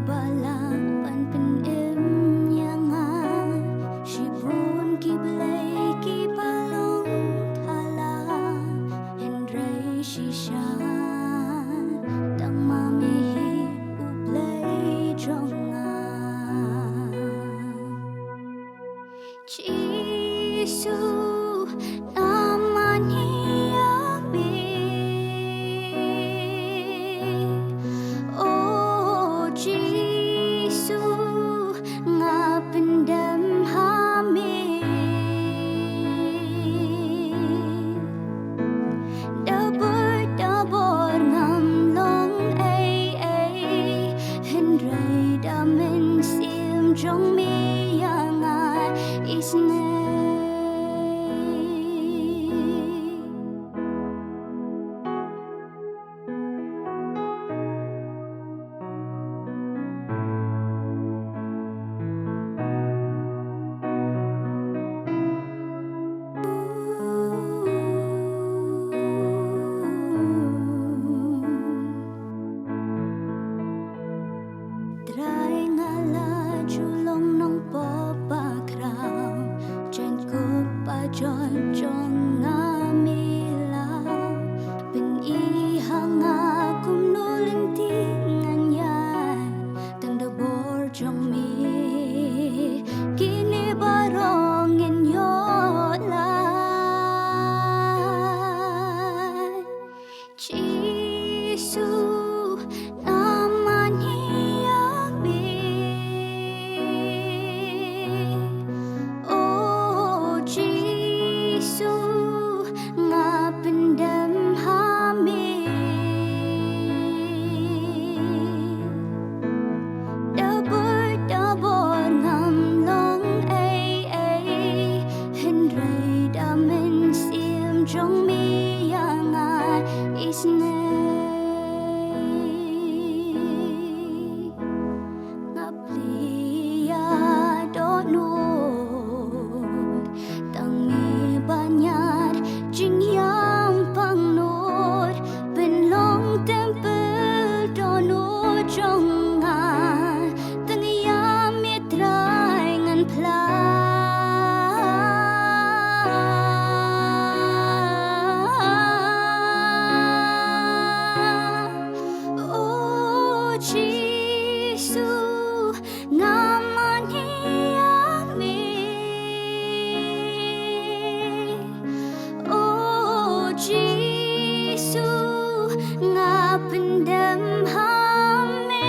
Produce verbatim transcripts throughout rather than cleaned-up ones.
Ba lah ban pynim ïa nga, shibun ki blei kiba long thala, hynrei shisha tang ma me hi U Blei jong nga. Jisu, nga mane ïa me. O Jisu, nga pyndem ha me. Da bor da bor ngam long ei ei, hynrei da mynsiem jong me ïa nga isynei. Trai, nga la ju long nongpop bakhraw, jaiñkup ba jot jong nga me la pyni ha nga, kumno lynti ngan ïaid tang da bor jong me. Kine baroh ngin ïoh lait. Jisu, nga mane ïa me. O Jisu, nga pyndem ha me. Da bor da bor ngam long ei ei, hynrei da mynsiem jong me ïa nga isynei. Nga plie ïa dohnud, tang me ban ïar jingïam pang nud, pynlong templ dohnud jong nga, tang ïa me Trai ngan phla. O Jisu, nga mane ïa me. O Jisu, nga pyndem ha me.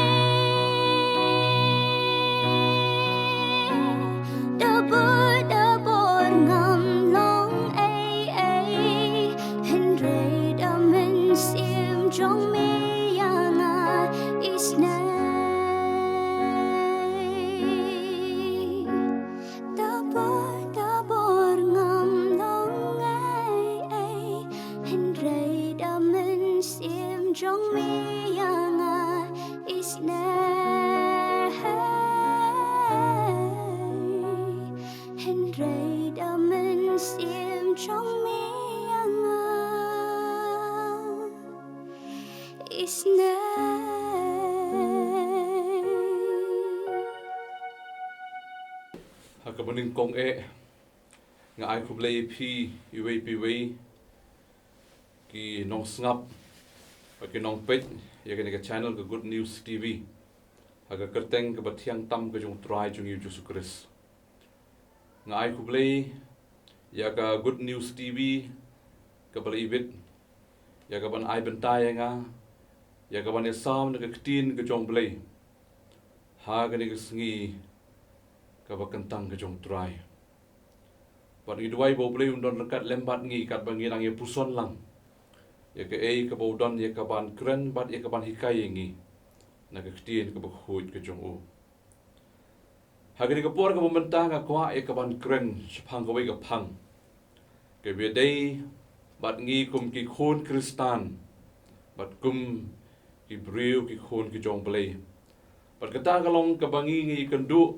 Da bor da bor ngam long ei ei, hynrei da mynsiem jong me ïa nga isynei. Da bor da bor ngam long ei ei, hynrei da mynsiem jong me ïa nga isynei. Hynrei da mynsiem jong me ïa nga isynei. Ha kaba nyngkong eh, nga ai khublei ïa phi iwei pa iwei ki nongsngap bad ki nongpeit ïa kane ka channel ka Good News T V, ha ka kyrteng kaba thiang tam ka jong U Trai jong ngi U Jisu Khrist. Nga ai khublei ïa ka Good News T V kaba la ibit, ïa kaban ai bynta ïa nga, ïa kaban ïasam na ka ktien ka jong U Blei ha kane ka sngi kaba kyntang ka jong U Trai. Bad ngi duwai ba U Blei un don ryngkat lem bad ngi katba ngi nang ïa puson lang ïa kaei kaba u don ïa kaban kren bad ïa kaban hikai ïa ngi na ka ktien kaba khuid ka jong u. Ha kane ka por kaba mynta nga kwah ïa kaban kren shaphang kawei ka phang kaba ïadei bad ngi kum ki khun Khristan bad kum ki briew ki khun ki jong U Blei. Bad kata ka long kaba ngi ngi kynduh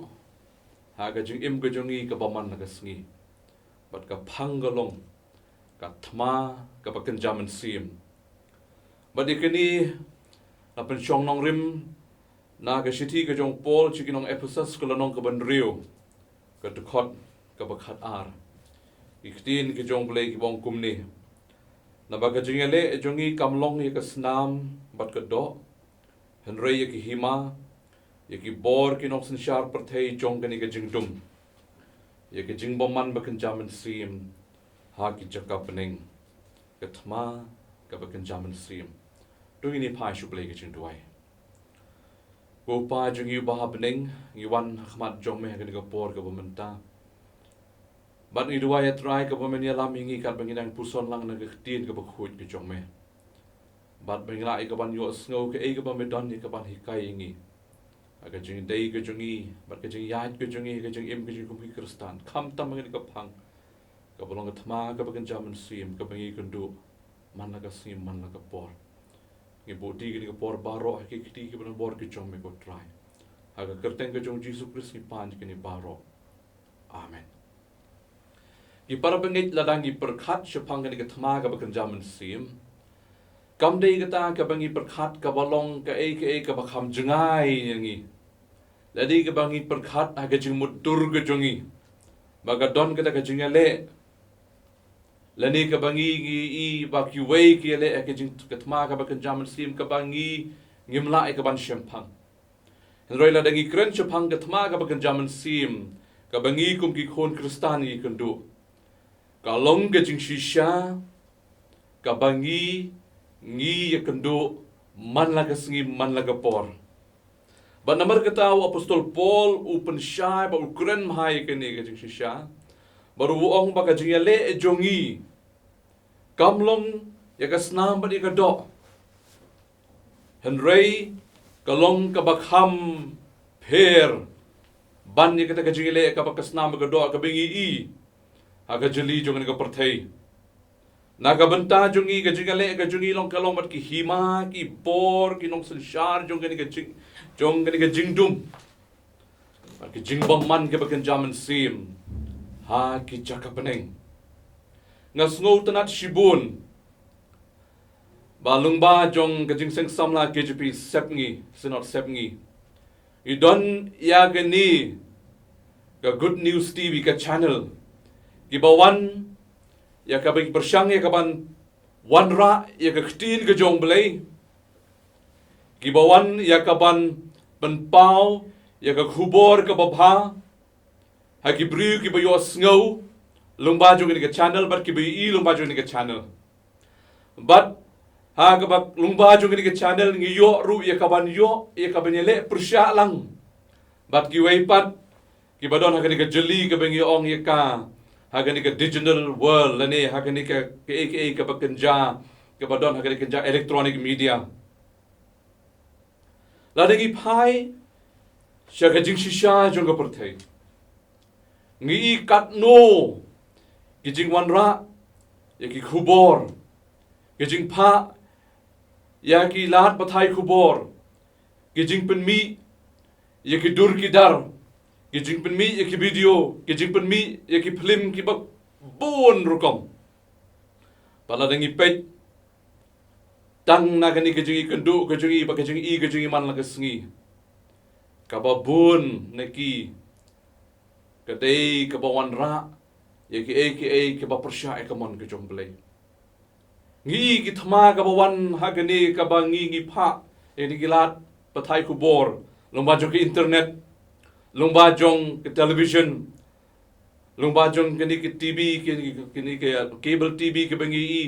ha ka jingim ka jong ngi kaba man la ka sngi. Bad ka phang ka long ka thma kaba kynja mynsiem. Bad ïa kane la pynshong nongrim Na ka shithi ka jong Paul sha ki nong Ephesus, ka lynnong kaba hynriew, ka dkhot kaba khat ar. Ki ktien ka jong U Blei ki ong kumne: Naba ka jingïaleh jong ngi kam long ïa ka snam bad ka doh, hynrei ïa ki hima, ïa ki bor ki nongsynshar pyrthei jong kane ka jingdum, ïa ka jingbymman ba kynja mynsiem ha ki jaka bneng, ka thma kaba kynja mynsiem. To ngin ïa phai sha U Blei ka jingduwai. Ko Pa jong ngi uba ha bneng, ngi wan ha khmat jong me ha kane ka por kaba mynta. Bad ngi duwai, A Trai, kaba men ïalam ïa ngi katba ngi dang puson lang na ka ktien kaba khuid ka jong me. Bad ba ngi lah ïa kaban ïohsngew kaei kaba me don ïa kaban hikai ïa ngi ha ka jingdei ka jong ngi, bad ka jingïaid ka jong ngi, ka jingim ka jong ngi kum ki Khristan, khamtam ha kane ka phang kaba long ka thma kaba kynja mynsiem, kaba ngi kynduh man la ka sngi man la ka por. Ngi buh kti kane ka por baroh ha ki kti kiba donbor ki jong me, ko Trai. Ha ka kyrteng ka jong U Jisu Khrist ngi pan kine baroh. Amen. Ki para bangeit, lada ngi pyrkhat shaphang kane ka thma kaba kynja mynsiem, kam dei kata kaba ngi pyrkhat kaba long kaei kaei kaba kham jngai ïa ngi. Lada kaba ngi pyrkhat ha ka jingmutdur ka jong ngi ba ka don kata ka jingïaleh, lane kaba ngi, ngi ïohi ba kiwei ki ïaleh ha ka jing, ka thma kaba kynja mynsiem kaba ngi ngim lah ïa kaban shemphang. Hynrei lada ngi kren shaphang ka thma kaba kynja mynsiem kaba ngi kum ki khun Khristan ngi kynduh, ka long ka jingshisha kaba ngi, ngi ïakynduh man la ka sngi man la ka por. Bad namar kata u Apostol Paul u pynshai bad u kren bha ïa kane ka jingshisha, bad u ong ba ka jingïaleh jong ngi kam long ïa ka snam bad ïa ka doh, hynrei ka long kaba kham pher ban ïa kata ka jingïaleh kaba ka snam bad ka doh kaba ngi ïohi ha ka jylli jong kane ka pyrthei. Na ka bynta jong ngi, ka jingïaleh ka jong ngi long, ka long bad ki hima, ki bor, ki nongsynshar jong kane ka jing, jong kane ka jingdum, bad ki jingbymman kiba kynja mynsiem ha ki jaka bneng. Nga sngewtynnad shibun ba lyngba jong ka Jingïaseng Samla K J P Sepngi, Synod Sepngi, i don ïa kane ka Good News T V, ka channel kiba wan ïa kaba pyrshang ïa kaban wanrah ïa ka ktien ka jong U Blei, kiba wan ïa kaban pynpaw ïa ka khubor kaba bha ha ki briew kiba ïohsngew lyngba jong kane ka channel bad kiba ïohi lyngba jong kane ka channel. Bad ha kaba lyngba jong kane ka channel ngi ïoh ruh ïa kaban ïoh ïa kaban ïaleh pyrshah lang bad kiwei pat kiba don ha kane ka jylli kaba ngi ong ïa ka ha kane ka digital world, lane ha kane ka, kaei kaei kaba kynja, kaba don ha kane ka kynja electronic media. Lada ngi phai sha ka jingshisha jong ka pyrthei, ngi ïohi katno ki jingwanrah ïa ki khubor, ki jingphah ïa ki lad pathai khubor, ki jingpynmih ïa ki dur ki dar, ki jingpynmih ïa ki video, ki jingpynmih ïa ki phlim kiba bun rukom. Bad lada ngi peit tang na kane ka jingïakynduh ka jong ngi bad ka jingïohi ka jong ngi man la ka sngi, kaba bun na ki ka dei kaba wanrah ïa kiei kiei kiba pyrshah ïa ka mon ka jong U Blei. Ngi ïohi ki thma kaba wan ha kane kaba ngi, ngi phah ïa kine ki lad pathai khubor lyngba jong ka internet, lyngba jong ka television, lyngba jong kine ki T V, kine, kine ki cable T V kiba ngi ïohi,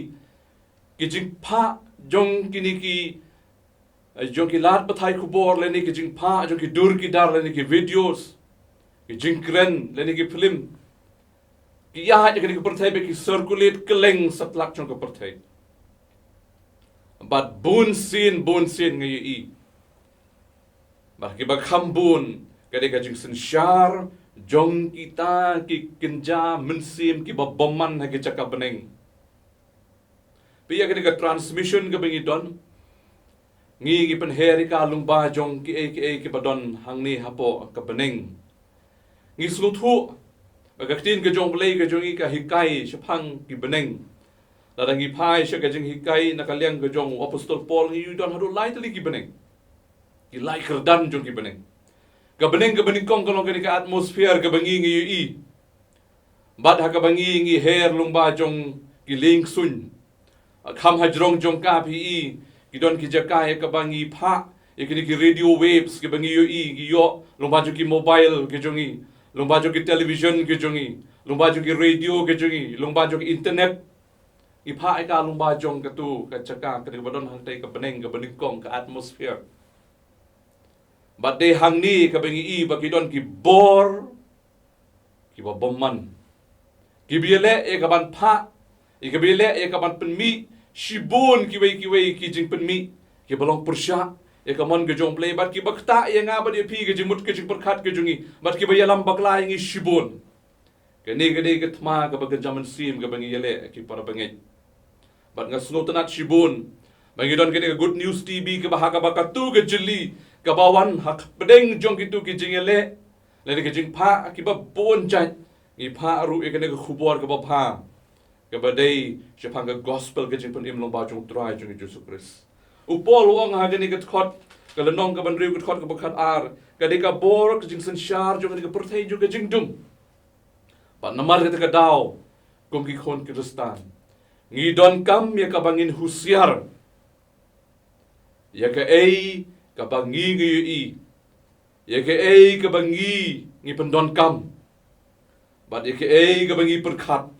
ki jingphah jong kine ki, eh, jong ki lad pathai khubor lane ki jingphah jong ki dur ki dar lane ki videos, ki jingkren lane ki phlim, ki ïaid ha kane ka pyrthei bad ki circulate kylleng satlak jong ka pyrthei. Bad bun sien, bun sien ngi ïohi ba kiba kham bun ka dei ka jingsynshar jong kita ki kynja mynsiem kiba bymman ha ki jaka bneng. Peit ïa kane ka transmission kaba ngi don, ngi, ngi pynher ïa ka lyngba jong kiei kiei kiba don hangne hapoh ka bneng. Ngi sngewthuh ba ka ktien ka jong U Blei ka jong ngi ka hikai shaphang ki bneng. Lada ngi phai sha ka jinghikai na ka liang ka jong u Apostol Paul, ngi don haduh lai tylli ki bneng. ki lai kyrdan jong ki bneng. Ka bneng kaba nyngkong ka long kane ka atmosphere kaba ngi ngi ïohi. Bad ha kaba ngi ngi her lyngba jong ki lieng suiñ. Kham hajrong jong ka phi i, ki don ki jaka ïa kaba ngi phah ïa kine ki radio waves kiba ngi ïohi, ngi ïoh lyngba jong ki mobile ki jong ngi, lyngba jong ki television ki jong ngi, lyngba jong ki radio ki jong ngi, lyngba jong ki internet. Ngi phah ïa ka lyngba jong katu ka jaka kaba don hangtai ka bneng kaba nyngkong, ka atmosphere. Bad dei hangne kaba ngi i ba ki don ki bor kiba bymman, kiba ïaleh ïa kaban phah, ïa kaba ïaleh ïa kaban pynmih shibun kiwei kiwei ki jingpynmih kiba long pyrshah ïa ka mon ka jong U Blei, bad kiba ktah ïa nga bad ïa phi ka jingmut ka jingpyrkhat ka jong ngi, bad kiba ïalam bakla ïa ngi shibun. Kane ka dei ka thma kaba kynja mynsiem kaba ngi ïaleh, ki para bangeit. Bad nga sngewtynnat shibun ba ngi don kane ka Good News T V kaba ha kaba katu ka jylli kaba wan ha pdeng jong kitu ki jingïaleh lane ka jingphah kiba bun jait, ngi phah ruh ïa kane ka khubor kaba bha kaba dei shaphang ka gospel, ka jingpynim lyngba jong U Trai jong ngi Jisu Khrist. U Paul u ong ha kane ka dkhot, ka lynnong kaba hynriew, ka dkhot kaba khatar, ka dei ka bor ka jingsynshar jong kane ka pyrthei jong ka jingdum. Bad namar kata ka daw, kum ki khun Khristan, ngi donkam ïa kaba ngin husiar ïa kaei kaba ngi ngi ïohi, ïa kaei kaba ngi ngi pyndonkam, bad ïa kaei kaba ngi pyrkhat.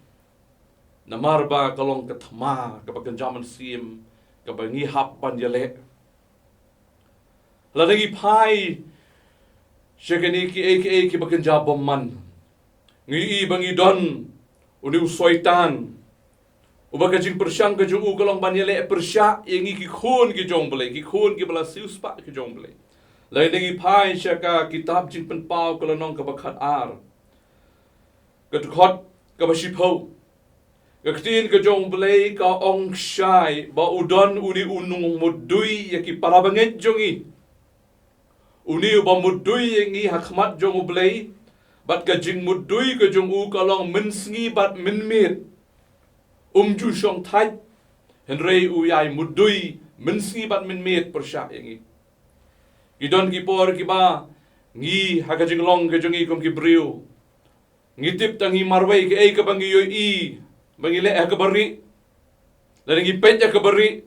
Namar ba ka long ka thma kaba kynja mynsiem kaba ngi hap ban ïaleh. Lada ngi phai sha kine kiei kiei kiba kynja bymman, ngi i ba ngi don une u Soitan, uba ka jingpyrshang ka jong u ka long ban ïaleh pyrshah ïa ngi ki khun ki jong U Blei, ki khun kiba la siewspah ki jong U Blei. Lada ngi phai sha ka kitab Jingpynpaw ka lynnong kaba khatar, ka dkhot kaba shiphew, ka ktien ka jong U Blei ka ong shai ba u don une u nongmudui ïa ki para bangeit jong ngi. Une uba mudui ïa ngi ha khmat jong U Blei, bad ka jingmudui ka jong u ka long mynsngi bad mynmiet. Um ju shong thait, hynrei u ïai mudui mynsngi bad mynmiet pyrshah ïa ngi. Ki don ki por kiba ngi ha ka jinglong ka jong ngi kum ki briew, ngi tip tang ngi marwei, kaei kaba ngi ïohi ba ngi leh ha kaba rieh, lane ngi peit ha kaba rieh,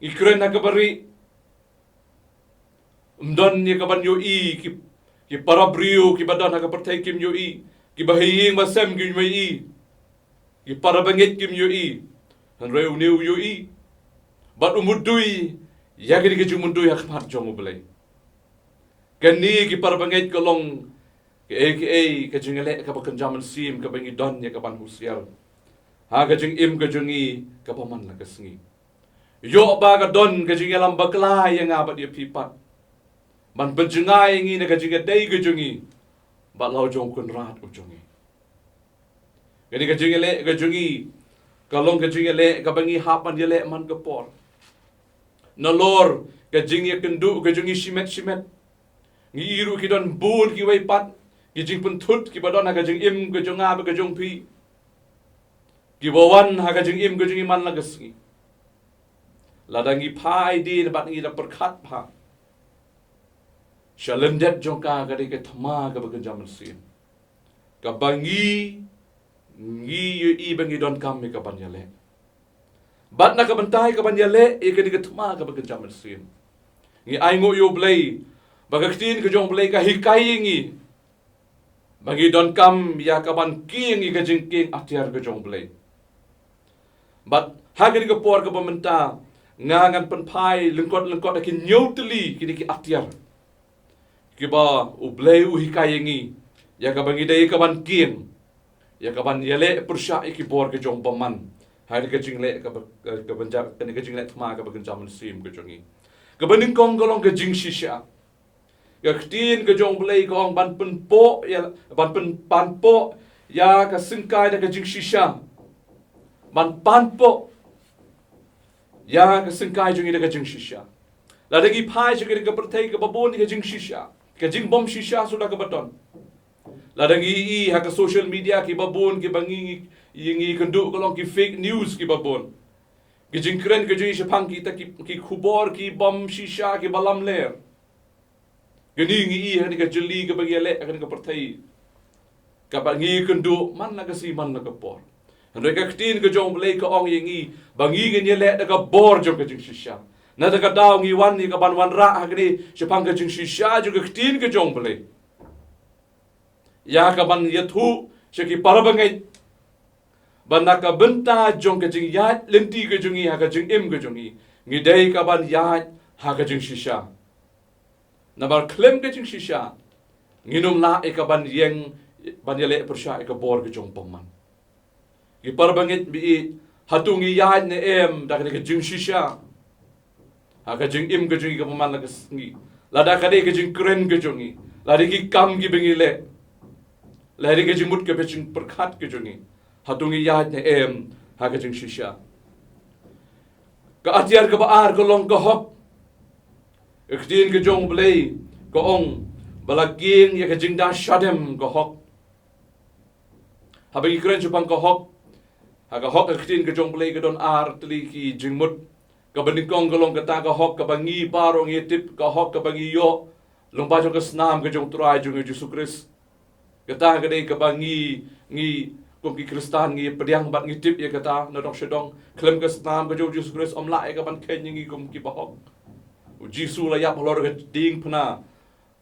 ngi kren ha kaba rieh. Ym don ïa kaban ïohi, ki, ki para briew kiba don ha ka pyrthei kim ïohi, kiba ha ïing ba sem kim ïohi, ki para bangeit kim ïohi, hynrei une u ïohi bad u mudui ïa kine ki jingmudui ha khmat jong U Blei. Kane ki para bangeit ka long kaei kaei ka jingïaleh kaba kynja mynsiem kaba ngi don ïa kaban husiar ha ka jingim ka jong ngi kaba man la ka sngi. Ïoh ba ka don ka jingïalam bakla ïa nga bad ïa phi pat, ban pynjngai ïa ngi na ka jingïadei ka jong ngi bad la u jong u Kynrad u jong ngi. Kane ka jingïaleh ka jong ngi ka long ka jingïaleh kaba ngi hap ban ïaleh man ka por. Nalor ka jingïakynduh ka jong ngi shimet shimet, ngi i ruh ki don bun kiwei pat ki jingpynthut kiba don ha ka jingim ka jong nga bad ka jong phi, kiba wan ha ka jingim ka jong ngi man la ka sngi. Lada ngi phai dien bad ngi da pyrkhat bha, sha lyndet jong ka ka dei ka thma kaba kynja mynsiem kaba ngi, ngi ïohi ba ngi donkam ïa kaban ïaleh. Bad na ka bynta ïa kaban ïaleh ïa kane ka thma kaba kynja mynsiem, ngi ainguh ïa U Blei ba ka ktien ka jong U Blei ka hikai ïa ngi ba ngi donkam ïa kaban kieng ïa ka jingkieng atiar ka jong U Blei. Bad ha kane ka por kaba mynta nga ngan pynphai lyngkot lyngkot ha ki hynñiew tylli kine ki atiar kiba U Blei u hikai ïa ngi ïa kaba ngi dei kaban kieng, ïa kaban ïaleh pyrshah ïa ki bor ka jong u bymman ha kane ka jingleh kaba, kaba kynja, kane ka jingleh thma kaba kynja mynsiem ka jong ngi. Kaba nyngkong ka long ka jingshisha. Ka ktien ka jong U Blei ka ong ban pynpoh ïa, ban pyn, pynpoh ïa ka syngkai da ka jingshisha. Ban pynpoh ïa ka syngkai jong ngi da ka jingshisha. Lada ngi phai sha kane ka pyrthei kaba bun ïa ka jingshisha, ka jingbymshisha suda kaba don. Lada ngi ïohi ha ka social media kiba bun kiba ngi, ngi, ngi kynduh ka long ki fake news kiba bun. Ki jingkren ka jong ngi shaphang kita ki, ki khubor ki bymshisha kiba lamler. Kane ngi ïohi ha kane ka jylli kaba ngi ïaleh ha kane ka pyrthei, kaba ngi kynduh man la ka sngi man la ka por. Hynrei ka ktien ka jong U Blei ka ong ïa ngi ba ngi ngin ïaleh da ka bor jong ka jingshisha. Na kata ka daw ngi wan ïa kaban wanrah ha kane shaphang ka jingshisha jong ka ktien ka jong U Blei, ïa kaban ïathuh sha ki parabangeit ba na ka bynta jong ka jingïaid lynti ka jong ngi ha ka jingim ka jong ngi, ngi dei kaban ïaid ha ka jingshisha. Namar khlem ka jingshisha ngin ym lah ïa kaban ïeng ban ïaleh pyrshah ïa ka bor ka jong U Bamon. Ki parabangeit ba ïeit, hato ngi ïaid ne em da kane ka jingshisha ha ka jingim ka jong ngi kaba man la ka sngi? Lada ka dei ka jingkren ka jong ngi, lada ki kam kiba ngi leh, lada ka jingmut kaba jingpyrkhat ka jong ngi, hato ngi ïaid ne em ha ka jingshisha? Ka atiar kaba ar ka long ka hok. Ka ktien ka jong U Blei ka ong ba la kieng ïa ka jingda shadem ka hok. Haba ngi kren shaphang ka hok, ha ka hok ka ktien ka jong U Blei ka don ar tylli ki jingmut. Kaba nyngkong ka long kata ka hok kaba ngi baroh ngi tip, ka hok kaba ngi ïoh lyngba jong ka snam ka jong U Trai jong ngi Jisu Khrist. Kata ka dei kaba ngi, ngi kum ki Khristan ngi pdiang bad ngi tip ïa kata, nadong shadong khlem ka snam ka jong U Jisu Khrist ym lah ïa kaban kheiñ ïa ngi kum ki bahok. U Jisu la ïap halor ka diengphna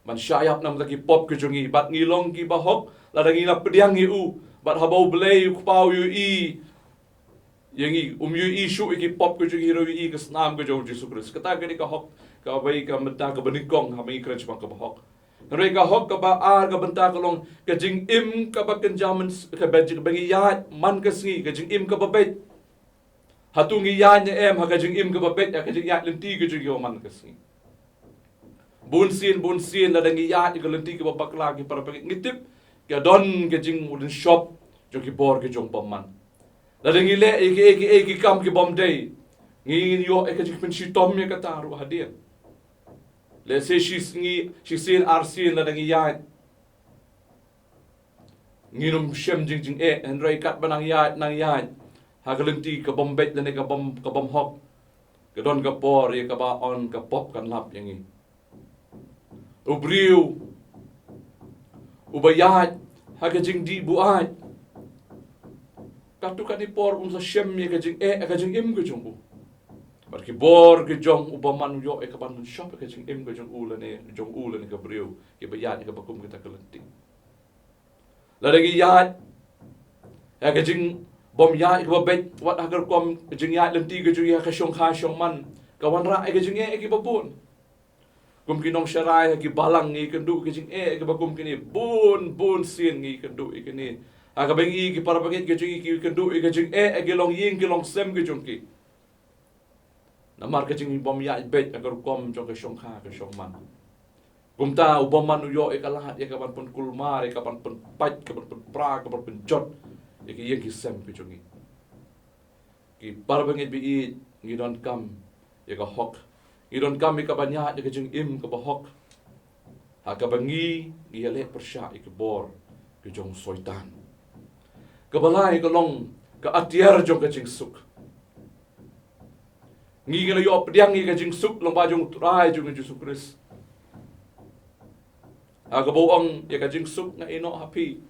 ban shah ïap namar ki pop ka jong ngi, bad ngi long ki bahok lada ngi la pdiang ïa u. Bad haba U Blei U Kpa u ïohi ïa ngi, um ïohi shuh ïa ki pop ka jong ngi, hynrei u ïohi ka snam ka jong U Jisu Khrist. Kata ka dei ka hok kaba, ka bynta kaba nyngkong haba ngi kren shaphang ka bahok. Hynrei ka hok kaba ar ka bynta ka long ka jingim kaba kynja myn-, kaba jing-, ba ngi ïaid man ka sngi, ka jingim kaba beit. Hato ngi ïaid ne em ha ka jingim kaba beit, ha ka jingïaid lynti ka jong ngi kaba man ka sngi? Bun sien, bun sien lada ngi ïaid ha ka lynti kaba bakla, ki parabangeit, ngi tip ka don ka jinglynshop jong ki bor ka jong U Bamon. Lada ngi leh ïa ki, ïa ki, ïa ki kam ki bym dei, ngi ngin ïoh ïa ka jingpynshitom ïa kata ruh hadien. Lehse shi sngi, shi sien, ar sien lada ngi ïaid, ngin ym shem jing jingeh, hynrei katba nang ïaid, nang ïaid ha ka lynti ka bym beit lane ka bym, ka bym hok, ka don ka por ïa kaba ong ka pop kan lap ïa ngi. U briew uba ïaid ha ka jingdih buaid, katto katne por un sa shem ïa ka jingeh ha ka jingim ka jong u. Bad ki bor ka jong U Bamon u ïoh ïa kaban lynshop ha ka jingim ka jong u lane, jong u lane ka briew kiba ïaid ha kaba kum kata ka lynti. Lada ngi ïaid ha ka jingbym ïaid kaba beit, wat ha ka rukom jingïaid lynti ka jong ngi ha ka shongkha shongman, ka wanrah ïa ka jingeh ïa kiba bun. Kum ki nongsharai ha ki balang ngi kynduh ïa ka jingeh ïa kiba kum kine, bun bun sien ngi kynduh ïa kine. Ha kaba ngi, ki parabangeit ka jong ngi ki kynduh ïa ka jingeh ïa ki longïing ki longsem ka jong ki. Namar ka jingbym ïaid beit ha ka rukom jong ka shongkha ka shongman. Kumta U Bamon u ïoh ïa ka lad ïa kaban pynkulmar, ïa kaban pynpait, kaban pynpra, kaban pynjot ïa ki ïing ki sem ki jong ngi. Ki parabangeit ba ïeit, ngi donkam ïa ka hok. Ngi donkam ïa kaban ïaid ïa ka jingim kaba hok, ha kaba ngi, ngi ïaleh pyrshah ïa ki bor ki jong u Soitan. Kaba lai ka long ka atiar jong ka jingsuk. Ngi, ngi la ïoh pdiang ïa ka jingsuk lyngba jong U Trai jong ngi Jisu Khrist. Ha kaba u ong, ïa ka jingsuk nga ïehnoh ha phi,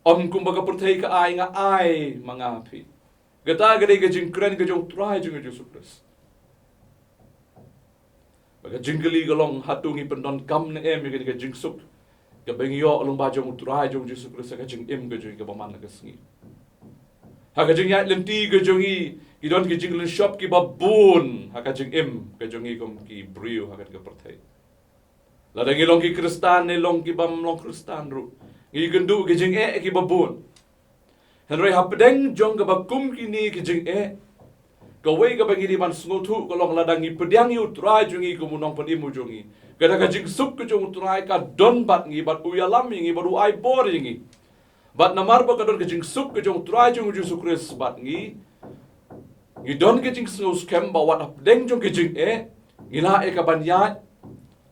ym kumba ka pyrthei ka ai, nga ai ma nga ha phi. Kata ka dei ka jingkren ka jong U Trai jong ngi Jisu Khrist. Bad ka jingkylli ka long, hato ngi pyndonkam ne em ïa kane ka jingsuk kaba ngi ïoh lyngba jong U Trai jong ngi Jisu Khrist ha ka jingim ka jong ngi kaba man la ka sngi? Ha ka jingïaid lynti ka jong ngi, ki don ki jinglynshop kiba bun ha ka jingim ka jong ngi kum ki briew ha kane ka pyrthei. Lada ngi long ki Khristan ne long ki bym long Khristan ruh, ngi kynduh ki jingeh kiba bun. Hynrei hapdeng jong kaba kum kine ki jingeh, kawei kaba ngi dei ban sngewthuh ka long, lada ngi pdiang ïa U Trai jong ngi kum u nongpynim u jong ngi, kata ka jingsuk ka jong U Trai ka don bad ngi, bad u ïalam ïa ngi, bad u ai bor ïa ngi. Bad namar ba ka don ka jingsuk ka jong U Trai jong ngi Jisu Khrist bad ngi, ngi don ka jingsngewskhem ba wat hapdeng jong ka jingeh, ngi lah ïa kaban ïaid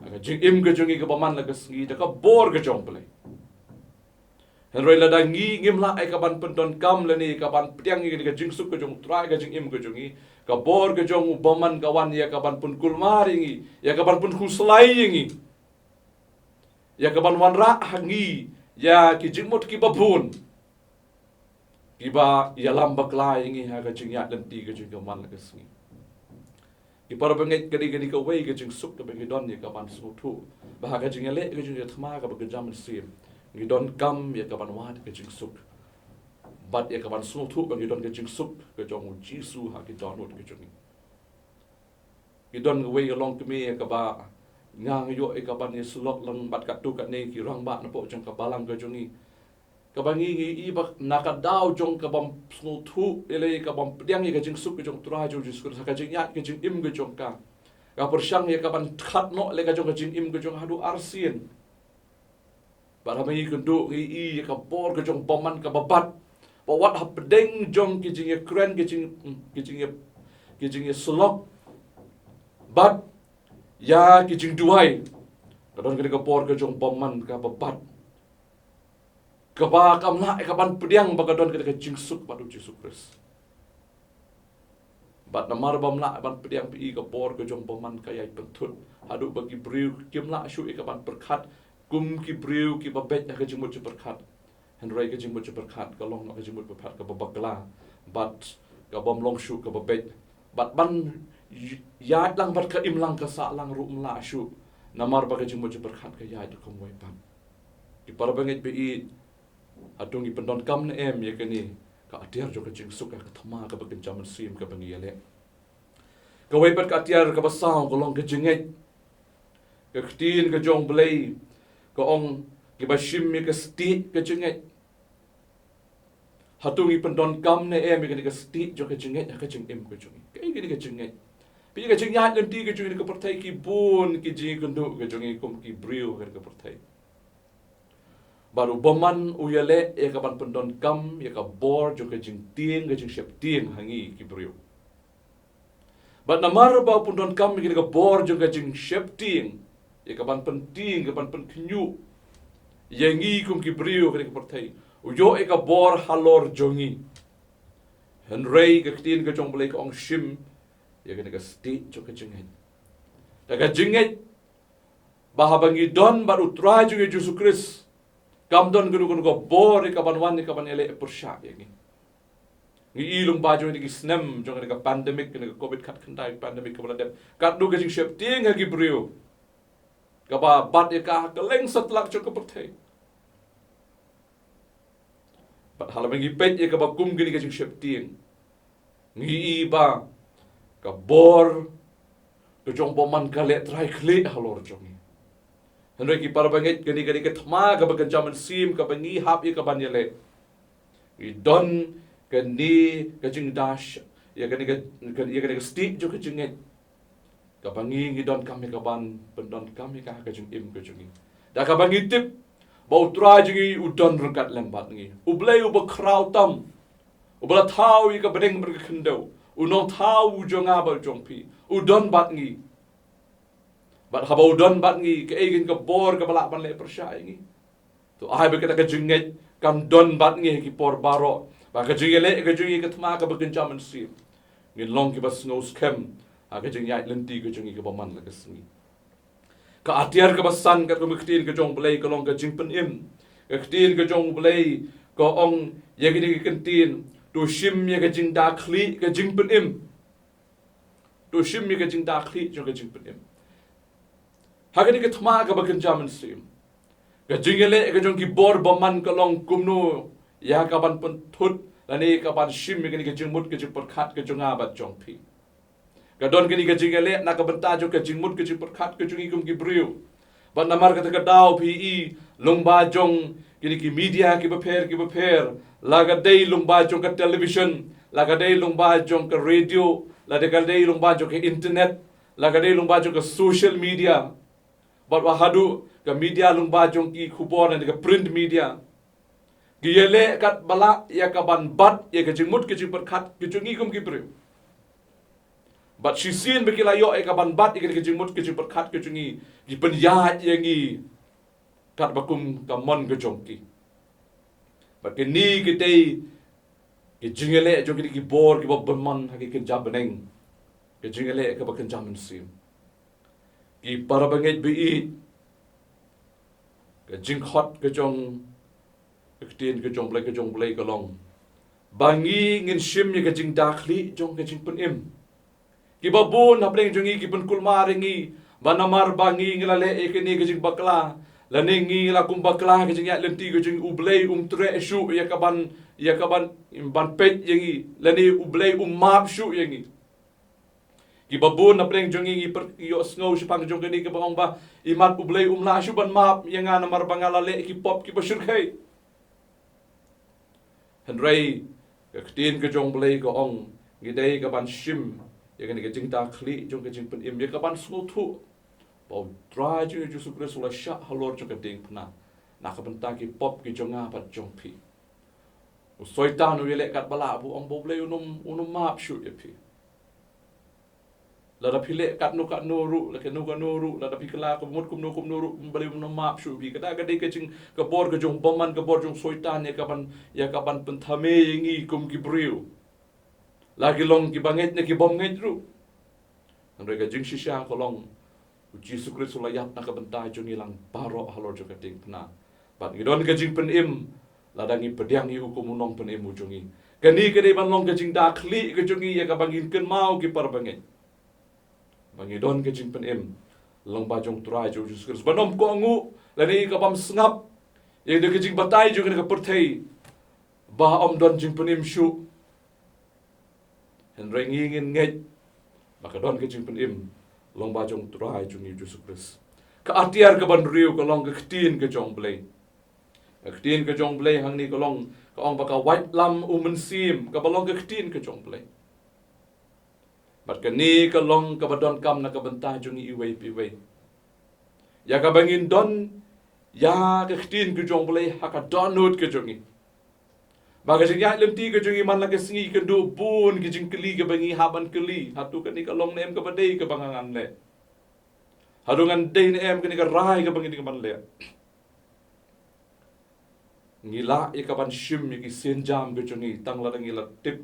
ha ka jingim ka jong ngi kaba man la ka sngi da ka bor ka jong U Blei. Hynrei lada ngi ngim lah ïa kaban pyndonkam lane ïa kaban pdiang ïa ka jingsuk ka jong U Trai ha ka jingim ka jong ngi, ka bor ka jong U Bamon ka wan ïa kaban pynkulmar ïa ngi, ïa kaban pynkhuslai ïa ngi. ïa kaban wanrah ha ngi ïa ki jingmut kiba bun, kiba ïalam bakla ïa ngi ha ka jingïaid lynti ka jong ngi ka man la ka sngi. Ki para bangeit, ka dei kane kawei ka jingsuk kaba ngi don ïa kaban sngewthuh ba ha ka jingïaleh ka jong ngi ka thma kaba kynja mynsiem, ngi donkam ïa kaban wad ka jingsuk. Bad ïa kaban sngewthuh ba ngi don ka jingsuk ka jong U Jisu ha ki dohnud ka jong ngi. Ngi don kawei ka longkmie kaba nga nga ïoh ïa kaban ïasyllok lang bad katto katne ki rangbah napoh jong ka balang ka jong ngi. Kaba ngi ngi i ba na ka daw jong kabym sngewthuh ïaleh, kabym pdiang ïa ka jingsuk ka jong U Trai jong U Jisu Khrist ha ka jingïaid ka jingim ka jong ka, ka pyrshang ïa kaban khad noh ïaleh ka jong ka jingim ka jong haduh arsien. Bad haba ngi kynduh ngi i ïa ka bor ka jong bymman kaba bat, ba wat hapdeng jong ki jingïakren, ki jing, ki jingïa, ki jingïasyllok bad ïa ki jingduwai, ka don kane ka bor ka jong bymman kaba bat, kaba kam lah ïa kaban pdiang ba ka don kane ka jingsuk bad U Jisu Khrist. Bad namar bym lah ban pdiang, phi i, ka bor ka jong bymman ka ïai pynthut haduh ba ki briew kim lah shuh ïa kaban pyrkhat kum ki briew kiba beit ha ka jingmut jingpyrkhat. Hynrei ka jingmut jingpyrkhat ka long ka jingmut jingpyrkhat kaba bakla bad kabym long shuh kaba beit. Bad ban ï-, ïaid lang bad ka imlang ka sahlang ruh ym lah shuh, namar ba ka jingmut jingpyrkhat ka ïaid da kumwei pat. Ki para bangeit ba ïeit, hato ngi pyndonkam ne em ïa kane ka atiar jong ka jingsuk ha ka thma kaba kynja mynsiem kaba ngi ïaleh? Kawei pat ka atiar kaba saw ka long ka jingngeit. Ka ktien ka jong U Blei ka ong, kiba shim ïa ka stieh ka jingngeit. Hato ngi pyndonkam ne em ïa kane ka stieh jong ka jingngeit ha ka jingim ka jong ngi? Kaei kane ka jingngeit? Phi i, ka jingïaid lynti ka jong ngi ha ka pyrthei, ki bun ki jingkynduh ka jong ngi kum ki briew ha ka pyrthei. Bad u bymman u ïaleh ïa kaban pyndonkam ïa ka bor jong ka jingtieng, ka jingsheptieng ha ngi ki briew. Bad namar ba u pyndonkam ïa ka bor jong ka jingsheptieng, ïa kaban pyntieng, kaban pynkhynñiuh ïa ngi kum ki briew ha ka pyrthei, u ïoh ïa ka bor halor jong ngi. Hynrei ka ktien ka jong U Blei ka ong, shim ïa kane ka stieh jong ka jingngeit. Da ka jingngeit ba haba ngi don bad U Trai jong ngi Jisu Khrist, kam don kano kano ka bor ïa kaban wan ïa kaban ïaleh pyrshah ïa ngi. Ngi i lyngba jong kine ki snem jong kane ka pandemic, kane ka covid khatkhyndai pandemic kaba la dep, katno ka jingsheptieng ha ki briew kaba bat ïa ka ha kylleng satlak jong ka pyrthei. Bad ha lada ngi peit ïa kaba kum kane ka jingsheptieng, ngi i ba ka bor ka jong bymman ka leh trai khlieh halor jong ngi. Hynrei ki para bangeit, kane, kane ka thma kaba kynja mynsiem kaba ngi hap ïa kaban ïaleh, ngi don kane ka jingdash ïa kane ka, ïa kane ka stieh jong ka jingngeit, kaba ngi ngi donkam ïa kaban pyndonkam ïa ka ha ka jingim ka jong ngi. Da kaba ngi tip ba U Trai jong ngi u don ryngkat lem bad ngi. U Blei uba khraw tam, uba la thaw ïa ka bneng bad ka khyndew, u nongthaw u jong nga bad jong phi, u don bad ngi. Bad haba u don bad ngi, kaei kane ka bor kaba lah ban leh pyrshah ïa ngi? To ai ba kata ka jingngeit kan don bad ngi ha ki por baroh, ba ka jingïaleh ka jong ngi ha ka thma kaba kynja mynsiem, ngin long kiba sngewskhem ha ka jingïaid lynti ka jong ngi kaba man la ka sngi. Ka atiar kaba san katkum ka ktien ka jong U Blei ka long ka jingpynim. Ka ktien ka jong U Blei ka ong ïa kine ki kyntien, to shim ïa ka jingda khlieh ka jingpynim. To shim ïa ka jingda khlieh jong ka jingpynim. Ha kane ka thma kaba kynja mynsiem, ka jingïaleh ka jong ki bor bymman ka long kumno ïa kaban pynthut lane kaban shim ïa kane ka jingmut ka jingpyrkhat ka jong nga bad jong phi. Ka don kane ka jingïaleh na ka bynta jong ka jingmut ka jingpyrkhat ka jong ngi kum ki briew. Bad namar kata ka daw phi i lyngba jong kine ki media kiba pher kiba pher, la ka dei lyngba jong ka television, la ka dei lyngba jong ka radio, la ka dei lyngba jong ka internet, la ka dei lyngba jong ka social media, bad wat haduh ka media lyngba jong ki khubor lane ka print media, ki ïaleh katba lah ïa kaban bat ïa ka jingmut ka jingpyrkhat ka jong ngi kum ki briew. Bad shisien ba ki la ïoh ïa kaban bat ïa ka jingmut ka jingpyrkhat ka jong ngi, ki pynïaid ïa ngi katba kum ka mon ka jong ki. Bad kine ki dei ki jingïaleh jong kine ki bor kiba bymman ha ki kynja bneng, ki jingïaleh kaba kynja mynsiem. Ki para bangeit ba ïeit, Ka jingkhot ka jong ka ktien ka jong Blei, ka jong Blei ka long ba ngi ngin shim ïa ka jingdakhlieh jong ka jingpynim. Kiba bun hapdeng jong ngi ki pynkulmar ïa ngi ba namar ba ngi ngi la leh ïa kane ka jingbakla, lane ngi la kum bakla ka jingïaid lynti ka jong ngi, U Blei um treh shuh ïa ka ban, ïa ka ban, ban peit ïa ngi, lane U Blei um map shuh ïa ngi. Kiba bun hapdeng jong ngi ngi pyrkhat, ïohsngew shaphang jong kane kaba ong ba, imat U Blei um lah shuh ban map ïa nga namar ba nga la leh ki pop kiba shyrkhei. Hynrei ka ktien ka jong Blei ka ong, ngi dei ka ban shim ïa kane ka jingdakhlieh jong ka jingpynim, ïa ka ban sngewthuh ba U Trai jong ngi U Jisu Khrist u la shah halor jong ka diengphna na ka bynta ki pop ki jong nga bad jong phi. U Soitan u ïaleh katba lah, u ong ba U Blei un ym, un ym map shuh ïa phi. Lada phi leh katno katno ruh, lada kano kano ruh, lada phi kylla ka mut kumno kumno ruh, U Blei um map shuh ïa phi. Kata ka dei ka jing, ka bor ka jong bymman, ka bor jong Soitan ïa ka ban, ïa ka ban pynthame ïa ngi kum ki briew, la ki long kiba ngeit ne ki bym ngeit ruh. Hynrei ka jingshisha ka long, U Jisu Khrist u la ïap na ka bynta jong ngi lang baroh halor jong ka diengphna. Bad ngi don ka jingpynim lada ngi pdiang ïa u kum u nongpynim u jong ngi. Kane ka dei ban long ka jingdakhlieh ka jong ngi ïa kaba ngin kynmaw ki para bangeit ba ngi don ka jingpynim lyngba jong U Trai jong U Jisu Khrist, ban ym kohnguh lane ïa ka bym sngap ïa ka jingbatai jong kane ka pyrthei ba ym don jingpynim shuh. Hynrei ngi ngin ngeit ba ka don ka jingpynim lyngba jong U Trai jong ngi U Jisu Khrist. Ka atiar kaba hynriew ka long ka ktien ka jong Blei. Ka ktien ka jong Blei hangne ka long, ka ong ba ka waitlam U Mynsiem, kaba long ka ktien ka jong Blei. Bad kane ka long kaba donkam na ka bynta jong ngi iwei pa iwei, ïa kaba ngin don ïa ka ktien ka jong Blei ha ka dohnud ka jong ngi. Ba ka jingïaid lynti ka jong ngi man la ka sngi kan duh bun ki jingkylli kaba ngi hap ban kylli. Hato kane ka long ne em kaba dei kaba ngan leh? Hato ngan dei ne em kane ka rai kaba ngi dei ban leh? Ngi lah ïa ka ban shim ïa ki sienjam ka jong ngi tang lada ngi la tip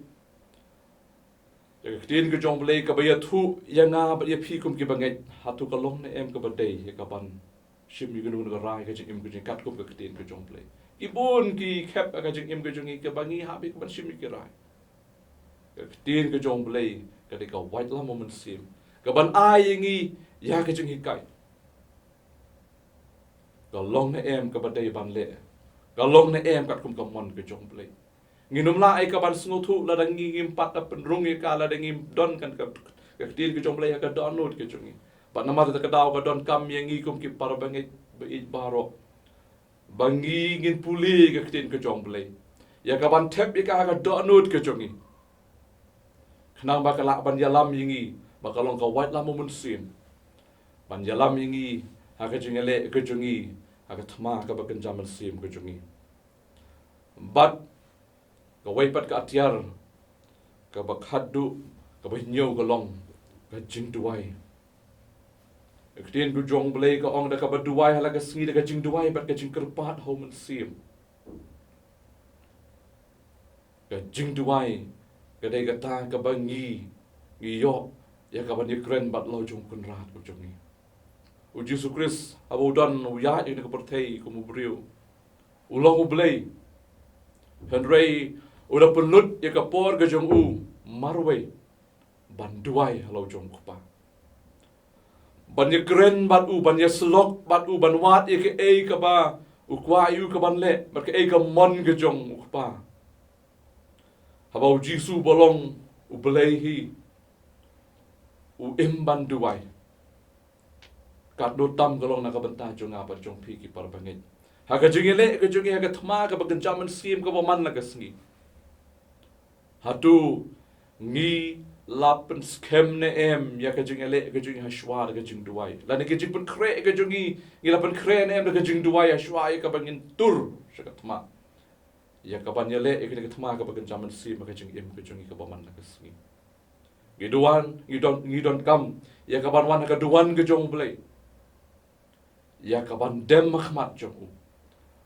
ïa ka ktien ka jong Blei kaba ïathuh ïa nga bad ïa phi kum ki bangeit. Hato ka long ne em kaba dei ïa ka ban shim ïa kano kano ka rai ka jingim ka jong ngi katkum ka ktien ka jong Blei? Ki bun ki khep ha ka jingim ka jong ngi kaba ngi hap ïa ka ban shim ïa ki rai. Ka ktien ka jong Blei ka dei ka waitlam U Mynsiem ka ban ai ïa ngi ïa ka jinghikai. Ka long ne em kaba dei ban leh? Ka long ne em katkum ka mon ka jong Blei? Ngin ym lah ïa ka ban sngewthuh lada ngi ngim pat da pynrung ïa ka, lada ngim don ka, ka, ka ktien ka jong Blei ha ka dohnud ka jong ngi. Bad namar kata ka daw ka donkam ïa ngi kum ki para bangeit ba ïeit baroh ba ngi ngin pule ïa ka ktien ka jong Blei, ïa ka ban thep ïa ka ha ka dohnud ka jong ngi, khnang ba ka lah ban ïalam ïa ngi, ba ka long ka waitlam U Mynsiem ban ïalam ïa ngi ha ka jingïaleh ka jong ngi ha ka thma kaba kynja mynsiem ka jong ngi. Bad kawei pat ka atiar kaba khatduh, kaba hynñiew ka long ka jingduwai. Ka ktien ka jong Blei ka ong da kaba duwai ha la ka sngi da ka jingduwai bad ka jingkyrpad ha U Mynsiem. Ka jingduwai ka dei kata kaba ngi, ngi ïoh ïa ka ban ïakren bad la U Kynrad U jong ngi. U Jisu Khrist haba u don u ïaid ïa kane ka pyrthei kum u briew, u long U Blei. Hynrei u la pynlut ïa ka por ka jong u marwei ban duwai ha la U jong U Kpa, ban ïakren bad u, ban ïasyllok bad u, ban wad ïa kaei kaba u kwah ïa u ka ban leh bad kaei ka mon ka jong U Kpa. Haba U Jisu ba long U Blei hi u im ban duwai, katno tam ka long na ka bynta jong nga bad jong phi ki para bangeit ha ka jingïaleh ka jong ngi ha ka thma kaba kynja mynsiem kaba man la ka sngi. Hato ngi la pynskhem ne em ïa ka jingïaleh ka jong ngi ha shuwa da ka jingduwai? Lane ka jingpynkhreh ka jong ngi, ngi la pynkhreh ne em da ka jingduwai ha shuwa ïa kaba ngin tur sha ka thma, ïa ka ban ïaleh ïa ka thma kaba kynja mynsiem ha ka jingim ka jong ngi kaba man la ka sngi? Ngi duwan, ngi don, ngi donkam ïa ka ban wan ha ka duwan ka jong U Blei, ïa ka ban dem ha khmat jong u,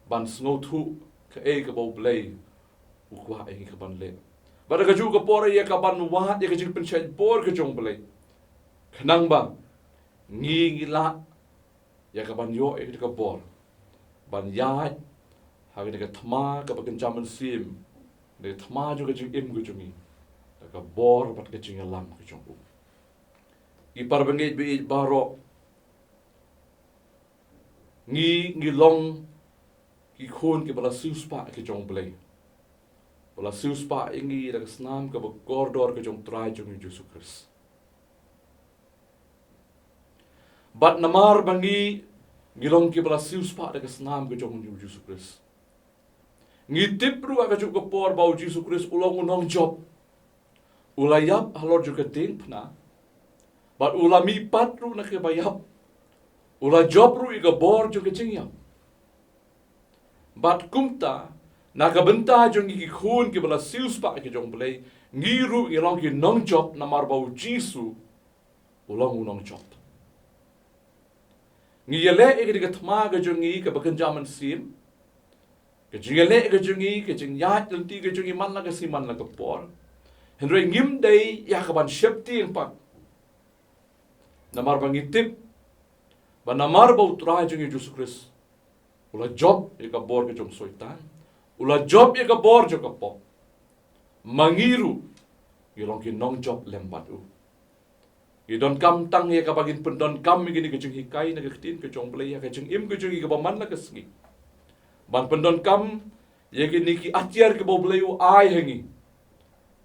ban sngewthuh kaei kaba U Blei u kwah ïa ngi ka ban leh. Bad ha kajuh ka por ïa ka ban wad ïa ka jingpynshait bor ka jong U Blei, khnang ba ngi, ngi lah ïa ka ban ïoh ïa ka bor ban ïaid ha kane ka thma kaba kynja mynsiem, kane ka thma jong ka jingim ka jong ngi, da ka bor bad ka jingïalam ka jong u. Ki para bangeit ba ïeit baroh, ngi, ngi long ki khun kiba la siewspah ki jong U Blei. Ba la siewspah ïa ngi da ka snam kaba kordor ka jong U Trai jong ngi Jisu Khrist. Bad namar ba ngi, ngi long kiba la siewspah da ka snam ka jong u Jisu Khrist, ngi tip ruh ha kajuh ka por ba u Jisu Khrist u long u nongjop. U la ïap halor jong ka diengphna. Bad u la mihpat ruh na kiba ïap. U la jop ruh ïa ka bor jong ka jingïap. Bad kumta, na ka bynta jong ngi ki khun kiba la siewspah ki jong U Blei, ngi ruh ngi long ki nongjop namar ba u Jisu u long u nongjop. Ngi ïaleh ïa kane ka thma ka jong ngi kaba kynja mynsiem, ka jingïaleh ka jong ngi, ka jingïaid lynti ka jong ngi man la ka sngi man la ka por. Hynrei ngim dei ïa kaban sheptieng pat. Namar ba ngi tip ba namar ba U Trai jong ngi Jisu Khrist u la jop ïa ka bor ka jong u Soitan, u la jop ïa ka bor jong ka pop, ma ngi ruh ngi long ki nongjop lem bad u. Ngi donkam tang ïa kaba ngin pyndonkam ïa kane ka jinghikai na ka ktien ka jong U Blei ha ka jingim ka jong ngi kaba man la ka sngi, ban pyndonkam ïa kine ki atiar kiba U Blei u ai ha ngi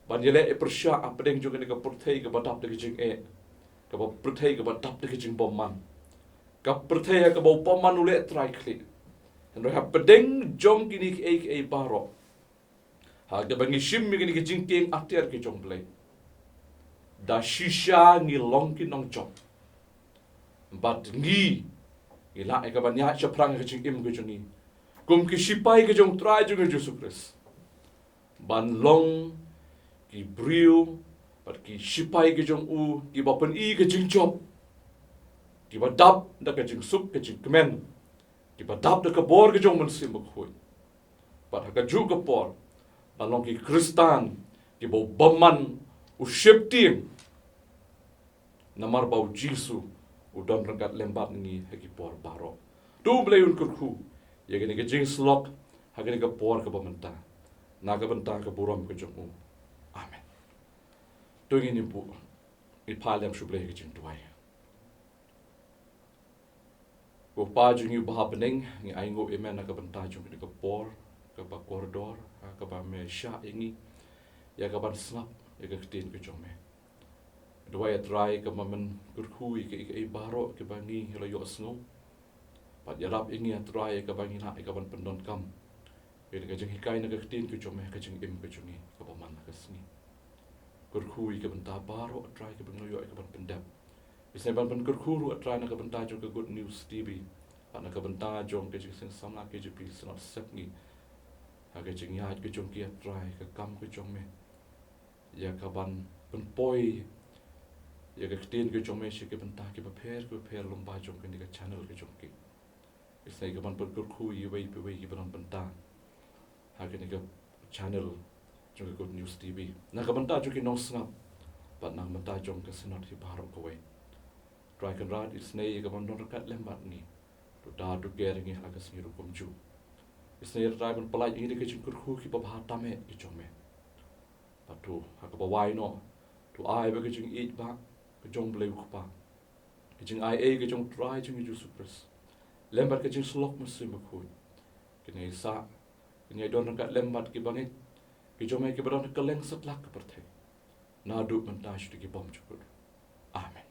ban ïaleh ïa pyrshah hapdeng jong kane ka pyrthei kaba dap da ka jingeh, kaba pyrthei kaba dap da ka jingbymman, ka pyrthei ha kaba u bymman u leh trai khlieh. Hynrei hapdeng jong kine kiei kiei baroh, ha kaba ngi shim ïa kine ki jingkieng atiar ki jong U Blei, da shisha ngi long ki nongjop. Bad ngi, ngi lah ïa kaban ïaid shaphrang ha ka jingim ka jong ngi kum ki shipai ka jong U Trai jong ngi Jisu Khrist, ban long ki briew bad ki shipai ka jong u kiba pyni ka jingjop, kiba dap da ka jingsuk ka jingkmen, kiba dap da ka bor ka jong u Mynsiem Bakhuid. Bad ha kajuh ka por ban long ki Khristan kiba u bymman u sheptieng, namar ba u Jisu u don ryngkat lem bad ngi ha ki por baroh. To U Blei un kyrkhu ïa kane ka jingsylok ha kane ka por kaba mynta, na ka bynta ka burom ka jong u. Amen. To ngin ïa buh, ngin phai lem sha U Blei ha ka jingduwai. Ko Pa jong ngi uba ha bneng, ngi ainguh ïa me na ka bynta jong kane ka por kaba kordor, ha kaba me shah ïa ngi ïa kaban sngap ïa ka ktien ka jong me. Duwai, A Trai, kaba men kyrkhu ïa kiei kiei baroh kiba ngi la ïohsngew. Bad ïarap ïa ngi, A Trai, ïa kaba ngi lah ïa kaban pyndonkam ïa ka jinghikai na ka ktien ka jong me ha ka jingim ka jong ngi kaba man la ka sngi. Kyrkhu ïa ka bynta baroh, A Trai, kaba ngi la ïoh ïa kaban pyndep. Isynei ban pynkyrkhu ruh, A Trai, na ka bynta jong ka Good News T V bad na ka bynta jong ka Jingïaseng Samla K J P Synod Sepngi, ha ka jingïaid ka jong ki, A Trai, ka kam ka jong me ïa kaban pynpoi ïa ka ktien ka jong me sha ki bynta kiba pher kiba pher lyngba jong kane ka channel ka jong ki. Isynei kaban pynkyrkhu ïa iwei pa iwei kiba don bynta ha kane ka channel jong ka Good News T V, na ka bynta jong ki nongsngap bad na ka bynta jong ka Synod hi baroh kawei. Trai Kynrad, isynei ïa kaban don ryngkat lem bad ngi. To da to ker ïa ngi ha la ka sngi ruh kumjuh. Isynei, Trai, ban pyllait ïa ngi da ka jingkyrkhu kiba bha tam eh ki jong me. Bad to ha kaba wai noh, to ai ba ka jingïeit ba ka jong U Blei U Kpa, ka jingai ei ka jong U Trai jong ngi Jisu Khrist, lem bad ka jingsyllok Mynsiem Bakhuid, kin ïa sah, kin ïa don ryngkat lem bad ki bangeit ki jong me kiba don ha kylleng satlak ka pyrthei, naduh mynta sha ki bymjukut. Amen.